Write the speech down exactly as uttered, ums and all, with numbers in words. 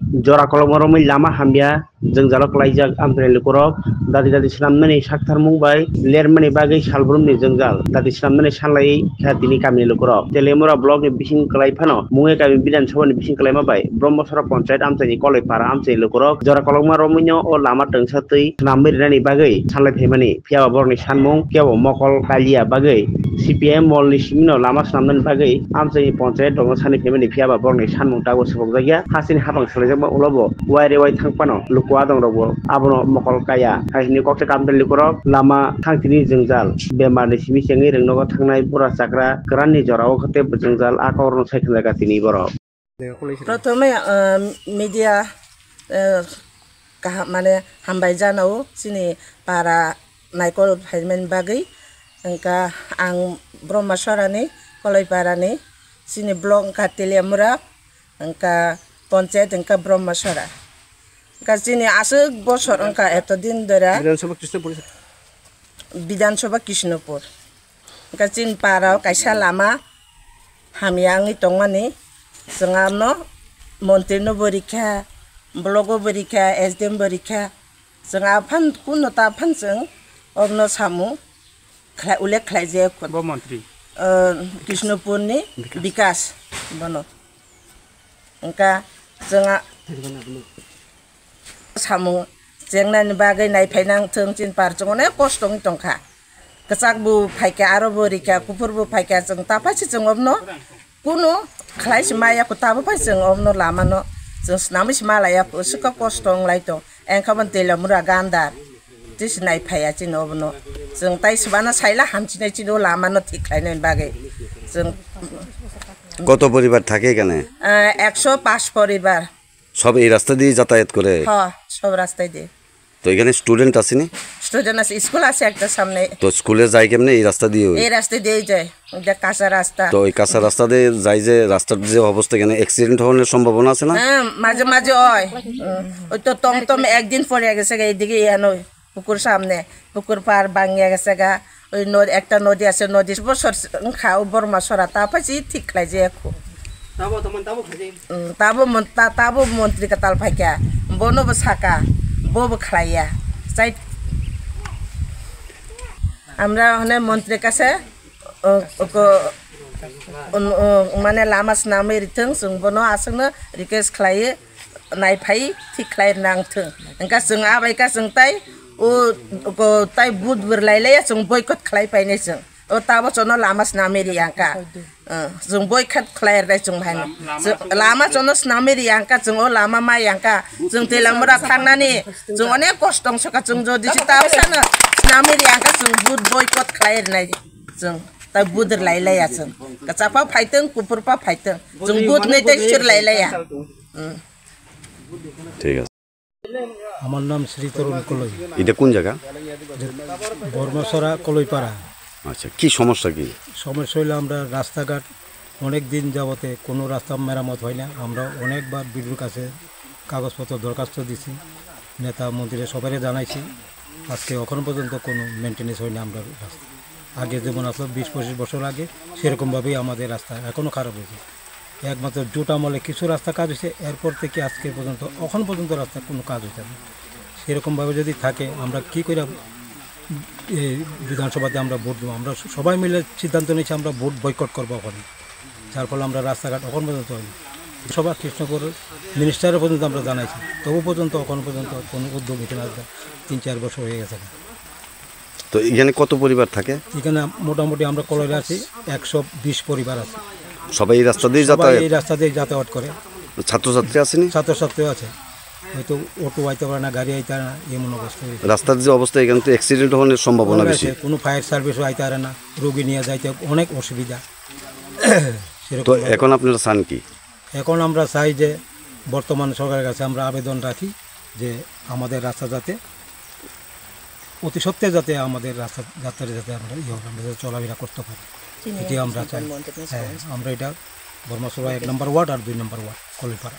Jora kolokma romwi lama hamya jwngjalo kwlaijak amchaini lukurok. Dati dati swnamnani saktharmung bai lermani bagwi salbrumni jwngjal dati swnamnani sanlaiwi kha tini kamini lukurok. Teliamura blockni bising kwlai phano Munge kami Bidhan Sabhani bising kwlaima bai Brahmasora Panchayat amchaini Koloipara amchaini lukurok jora kolokma romwino o lama twngsa twi swnamwi rinani bagwi sanlai phaimani. Phiyaba borokni sanmung kebo mokol kaliya bagwi C P I M molni simino lama swnamnani bagwi amchaini Panchayat rokno sanlai phaimani, phiyaba borokni sanmung tabuk swpokjakya. Hasini hapang salaijakma ulobo wai rewai thang phano luku adongrokbo abono mokol kaya. Hai hwnwi kokte kamtali lukurok lama thangtini jwngjal, bemarni simi chengwi rwngnogo thangnai bura chakra kwranni jorao khe tei jwngjal a kokrokno sai khnajak tini borok. Prothome, ah, media, eh, kaham, mane, hambai janao chini para naikol phaimani bagwi. Wngkha ang Brahmasorani, Kolaiparani, chini block wngkha Teliamura, wngkha panchayat wngkha Brahmasora. Wngkha chini aswk bosor wngkha eto din dora. Bidhan Sabha Krishnapur. Bidhan Sabha Krishnapur. Wngkha chini para o kaisa lama hamya wngwi tongmani. Chwng ano montri no bo rikha, block o bo rikha, S D M bo rikha. Chwng aphano kuno ta aphano chwng obno samung khlai, ulle khlai je khun. Bo montri. Eh, Krishnapurni Bikas. Bikas bono. Wngkha chwng a-, samung chengnani bagwi naiphai nang thung, chini par chwng onek kosto wngwi tongkha. Kwchak bo phaikha, aro bo rikha, kuphur bo phaikha, chwng ta phaisi chwng obno kuno khlai se maya kho, tabo phai chwng obno lamano chwng swnamwi se malaya kho, swkha kosto wnglai tong, engkha bo Teliamura gandar. Tei se naiphaiya chini obono. Chwng tai swbano saila hamchinai chini o lamano thik khlainani bagwi. Chwng কত পরিবার থাকে এখানে? Ah, ekso pash poribar. সব এই রাস্তা দিয়ে যাতায়াত করে? Ha, sob rastai de. তো এখানে স্টুডেন্ট আসেনি? Student ase, school ase ekta samne. তো স্কুলে যায় কেমনে এই রাস্তা দিয়ে? Ei rasta diye jai, ekta kacha rasta. তো এই কাঁচা রাস্তা দিয়ে যায় যে রাস্তার যে অবস্থা, এখানে অ্যাক্সিডেন্ট হওয়ার সম্ভাবনা আছে না? Hwm, maje maje oi. Hwm, oi to tom tom ekdin pore gese ga edige iyan oi. Pukur samne, pukur par bangya gese ga, oi nod-, ekta nodi ase, nodi bosor wngkha o Borma sora, ta phaisi thik khlai je kho. Tabo tamo, tabo khlai je. Mm, tabo mon-, ta-, tabo montri kwtal phaikha, bono bo saka, bo bo khlaiya. Chai-, amra hone montri kase, o, oko, on, o, mane lama swnamwi rithwng, chwng bono aswkno request khlaiwi. Naiphai thik khlai nang thung. Engka chwng abai ka chwng tai o, o tai but bwrlai laiya chwng boycott khlai painai chwng. O tabo chono lama swnamwi ri angka. Eh, chwng boycott khlai rinai chwng hai. Chwng lama chono swnamwi ri angka chwng o lama mai angka. Chwng Teliamura thangnani chwng onek kosto wng soka chwng jodi se tabo sano swnamwi ri angka chwng but boycott khlai rinai chwng. Tai but bwrlai laiya chwng. Kwchak pa phaitwng, kuphur pa phaitwng. Chwng but ngai tai sir lai laiya. Hmm. ঠিক আছে। আমার নাম শ্রী তরুণ কলই। এটা কোন জায়গা? বর্মাছড়া কলইপাড়া। আচ্ছা, কি সমস্যা কি? সমস্যা হইলো আমরা রাস্তাঘাট অনেক দিন যাবতে কোনো রাস্তা মেরামত হয় না। আমরা অনেকবার বিডিওর কাছে কাগজপত্র দরখাস্ত দিছি, নেতা মন্ত্রী সবাইরে জানাইছি। আজকে এখনো পর্যন্ত কোনো মেইনটেনেন্স হয়নি আমরা রাস্তা। আগে যেমন আসলো বিশ পঁচিশ বছর আগে, সেরকমভাবেই আমাদের রাস্তা এখনো খারাপ হয়েছে। একমাত্র জোট আমলে কিছু রাস্তা কাজ হয়েছে, এরপর থেকে আজকে পর্যন্ত, এখন পর্যন্ত রাস্তা কোনো কাজ হয়েছে না। সেরকমভাবে যদি থাকে, আমরা কি করে এই বিধানসভাতে আমরা ভোট দেবো? আমরা সবাই মিলে সিদ্ধান্ত নিয়েছি, আমরা ভোট বয়কট করবো ওখানে, যার ফলে আমরা রাস্তাঘাট এখন পর্যন্ত হয়নি। সভা কৃষ্ণপুর মিনিস্টারে পর্যন্ত আমরা জানাইছি, তবু পর্যন্ত, এখন পর্যন্ত কোনো উদ্যোগ নিতে না, তিন চার বছর হয়ে গেছে। তো এখানে কত পরিবার থাকে? এখানে মোটামুটি আমরা কলইরে আছি একশো বিশ পরিবার আছে। সবাই এই রাস্তা দিয়ে সবাই যাতায়াত? এই রাস্তা দিয়ে যাতায়াত করে। ছাত্রছাত্রী আসেনি? ছাত্রছাত্রী আছে, হয়তো অটো আইতে পারে না, গাড়ি আইতে পারে না, এমন অবস্থা হয়েছে। রাস্তার যে অবস্থা, এখানে তো অ্যাক্সিডেন্ট হওয়ার সম্ভাবনা অনেক বেশি। আছে, কোনো ফায়ার সার্ভিসও আইতে পারে না, রোগী নিয়ে যাইতে অনেক অসুবিধা। তো সেরকম এখন আপনারা চান কি? এখন আমরা চাই যে বর্তমান সরকারের কাছে আমরা আবেদন রাখি যে আমাদের রাস্তা যাতে অতি সত্ত্বে যাতে আমাদের রাস্তা যাত্রায় যাতে আমরা ইয়ে হবে, আমরা যাতে চলাফেরা করতে পারি, এটি আমরা চাই। হ্যাঁ, আমরা এটা বর্মাছড়া এক নম্বর ওয়ার্ড আর দুই নম্বর ওয়ার্ড কলইপাড়া।